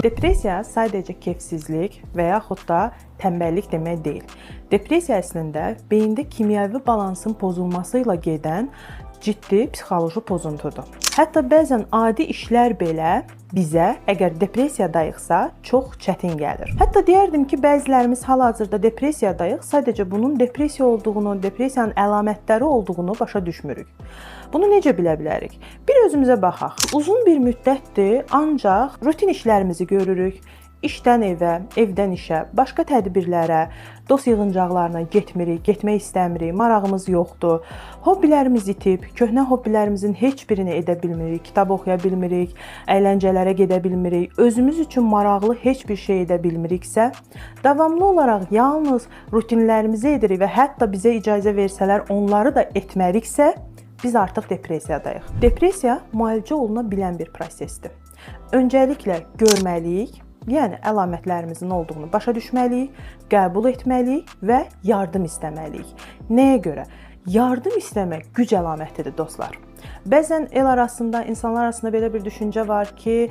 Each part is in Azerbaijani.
Depressiya sadəcə kefsizlik və yaxud da tənbəllik demək deyil. Depressiya əslində beyində kimyəvi balansın pozulması ilə gedən ciddi psixoloji pozuntudur. Hətta bəzən adi işlər belə bizə, əgər depressiyadayıqsa, çox çətin gəlir. Hətta deyərdim ki, bəzilərimiz hal-hazırda depressiyadayıq, sadəcə bunun depressiya olduğunu, depressiyanın əlamətləri olduğunu başa düşmürük. Bunu necə bilə bilərik? Bir özümüzə baxaq. Uzun bir müddətdir ancaq rutin işlərimizi görürük. İşdən evə, evdən işə, başqa tədbirlərə, dost yığıncaqlarına getmirik, getmək istəmirik, marağımız yoxdur. Hobbilərimiz itib, köhnə hobbilərimizin heç birini edə bilmirik, kitab oxuya bilmirik, əyləncələrə gedə bilmirik, özümüz üçün maraqlı heç bir şey edə bilmiriksə, davamlı olaraq yalnız rutinlərimizi edirik və hətta bizə icazə versələr onları da etməriksə, biz artıq depressiyadayıq. Depressiya müalicə oluna bilən bir prosesdir. Öncəliklə görməliyik, yəni əlamətlərimizin olduğunu başa düşməliyik, qəbul etməliyik və yardım istəməliyik. Nəyə görə? Yardım istəmək güc əlamətidir, dostlar. Bəzən el arasında, insanlar arasında belə bir düşüncə var ki,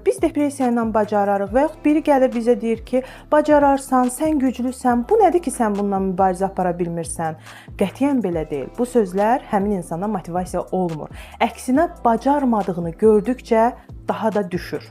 biz depressiya ilə bacararıq və yaxud biri gəlir bizə deyir ki, bacararsan, sən güclüsən, bu nədir ki, sən bununla mübarizə apara bilmirsən? Qətiyyən belə deyil. Bu sözlər həmin insana motivasiya olmur. Əksinə, bacarmadığını gördükcə daha da düşür.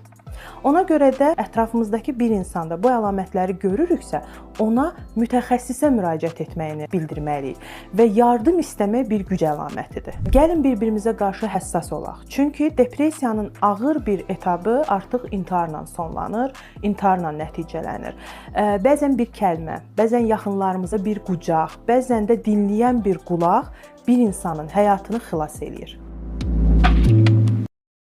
Ona görə də ətrafımızdakı bir insanda bu əlamətləri görürüksə, ona mütəxəssisə müraciət etməyini bildirməliyik və yardım istəmək bir güc əlamətidir. Gəlin bir-birimizə qarşı həssas olaq. Çünki depressiyanın ağır bir etabı artıq intiharla sonlanır, intiharla nəticələnir. Bəzən bir kəlmə, bəzən yaxınlarımıza bir qucaq, bəzən də dinləyən bir qulaq bir insanın həyatını xilas eləyir.